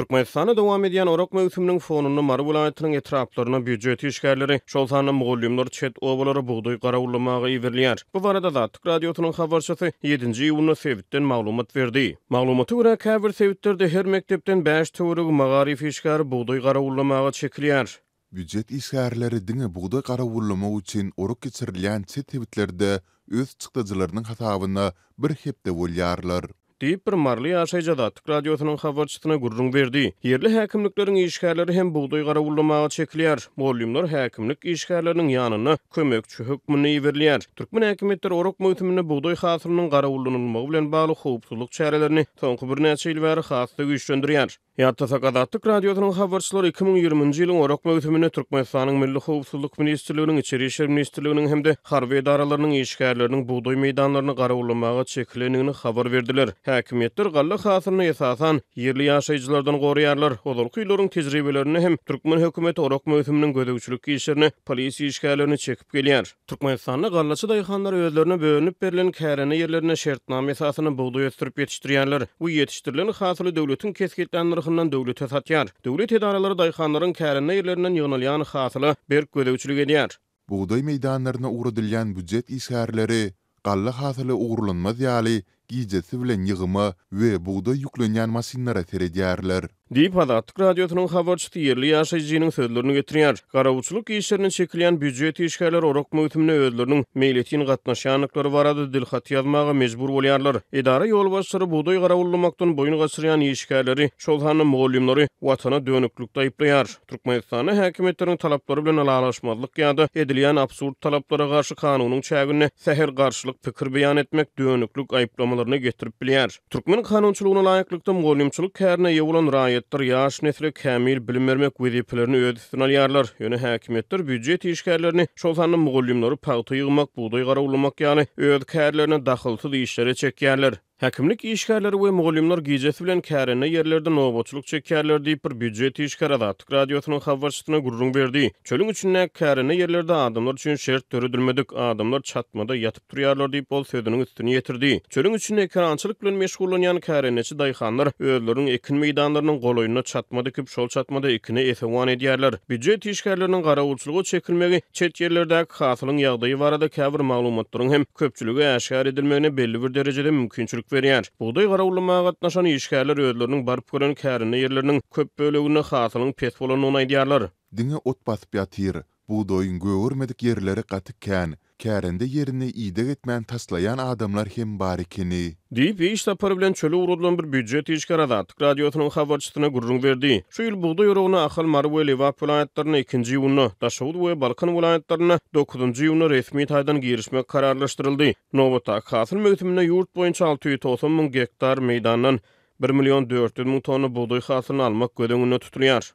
Türkmenistanda dowam edýän orak möwsüminiň fonunda Mary welaýatynyň etraplaryna býujet işgärleri, şol sanda mugallymlar çet obalara bugdaý garawullamaga iberilýär. Bu barada Azatlyk Radiosynyň habarçysy ýedinji iýunda sebitden maglumat berdi. Maglumata görä, käbir sebitlerde her mekdepden bäş töweregi magaryf işgäri bugdaý garawullamaga çekilýär. Býujet işgärleri diňe bugdaý garawullamak üçin orak geçirilýän çet sebitlerde öz çykdajylarynyň hasabyna bir hepde bolýarlar. Diýip, bir maryly ýaşaýjy Azatlyk Radiosynyň habarçysyna gürrüň berdi. Ýerli häkimlikleriň işgärleri hem bugdaý garawullamaga çekilýär. Mugallymlar häkimlik işgärleriniň ýanyna kömekçi hökmünde iberilýär. Türkmen häkimiýetleri orak möwsüminde bugdaý hasylynyň garawullanylmagy bilen bagly howpsuzlyk çärelerini soňky birnäçe ýyl bäri has-da güýçlendirýär. Ýatlasak, Azatlyk Radiosynyň habarçylary 2020-nji ýylyň orak möwsüminde Türkmenistanyň Milli howpsuzlyk ministrliginiň, Içeri işler ministrliginiň hem-de harby edaralarynyň işgärleriniň bugdaý meýdanlaryny garawullamaga çekilendigini habar berdiler. Häkimiýetler galla hasylyny, esasan, ýerli ýaşaýjylardan goraýarlar. Ozalky ýyllaryň tejribelerinde hem türkmen hökümeti orak möwsüminiň gözegçilik işlerine polisiýa işgärlerini çekip gelýär. Türkmenistanda gallaçy daýhanlar özlerine bölünip berlen kärende ýerlerinde şertnama esasynda bugdaý ösdürip ýetişdirýärler we ýetişdirilen hasyly döwletiň kesgitlän nyrhyndan döwlete satýar. Döwlet edaralary daýhanlaryň kärende ýerlerinden ýygnalýan hasyla berk gözegçilik edýär. Bugdaý meýdanlaryna ugradylýan býujet işgärleri galla hasyly ogurlanmaz ýaly gijesi bilen ýygyma we bugdaý ýüklenýän maşynlara seredýärler. Diýip, Azatlyk Radiosynyň habarçysy ýerli ýaşaýjynyň sözlerini getirýär. Garawulçylyk işlerine çekilýän býujet işgärleri orak möwsümine özleriniň meýletin gatnaşýandyklary barada dilhaty ýazmaga mejbur bolýarlar. Edara ýolbaşçylary bugdaý garawullamakdan boýun gaçyrýan işgärleri, şol sanda mugallymlary Watana dönüklikde aýyplaýar. Türkmenistanda häkimiýetleriň talaplary bilen ylalaşmazlyk ýa-da edilýän absurd talaplara garşy kanunyň çäginde sähel garşylyk pikir beýan etmek dönüklik aýyplamalaryna getirip bilýär. Türkmen kanunçylygyna laýyklykda mugallymçylyk kärine eýe bolan raýatlar ýaş nesle kämil bilim bermek wezipelerini öz üstüne alýarlar. Ýöne häkimiýetler býujet işgärlerini, şol sanda mugallymlary pagta ýygmak, bugdaý garawullamak ýaly öz kärlerine dahylsyz işlere çekýärler. Häkimlik işgärleri we mugallymlar gijesi bilen kärende ýerlerde nobatçylyk çekýärler diýip, bir býujet işgäri Azatlyk Radiosynyň habarçysyna gürrüň berdi. Çölüň içindäki kärende ýerlerde adamlar üçin şert döredilmedik, adamlar çatmada ýatyp turýarlar diýip, ol sözüniň üstüni ýetirdi. Çölüň içinde ekerançylyk bilen meşgullanýan kärendeçi daýhanlar özleriniň ekin meýdanlarynyň golaýynda çatma dikip, şol çatmada ekine esewan edýärler. Býujet işgärleriniň garawulçylyga çekilmegi çet ýerlerdäki hasylyň ýagdaýy barada käbir maglumatlaryň hem köpçülige äşgär edilmegine belli bir derejede mümkinçilik berýär. Bugdaý garawullamaga gatnaşan işgärler özleriniň baryp gören kärende ýerleriniň köp böleginde hasylyň pes bolandygyny aýdýarlar. Diňe ot basyp ýatyr. Bugdaýyň gögermedik ýerleri gaty kän. Kärende ýerini ideg etmän taşlaýan adamlar hem bar ekeni. Diýip, iş sapary bilen çöle ugradylan bir býujet işgäri Azatlyk Radiosynyň habarçysyna gürrüň berdi. Şu ýyl bugdaý oragyna Ahal, Mary we Lebap welaýatlarynda ikinji iýunda, Daşoguz we Balkan welaýatlarynda dokuzynjy iýunda resmi taýdan girişmek kararlaşdyryldy. Nobatdaky hasyl möwsüminde ýurt boýunça 690 müň gektar meýdandan bir million 400 müň tonna bugdaý hasylyny almak göz öňünde tutulýar.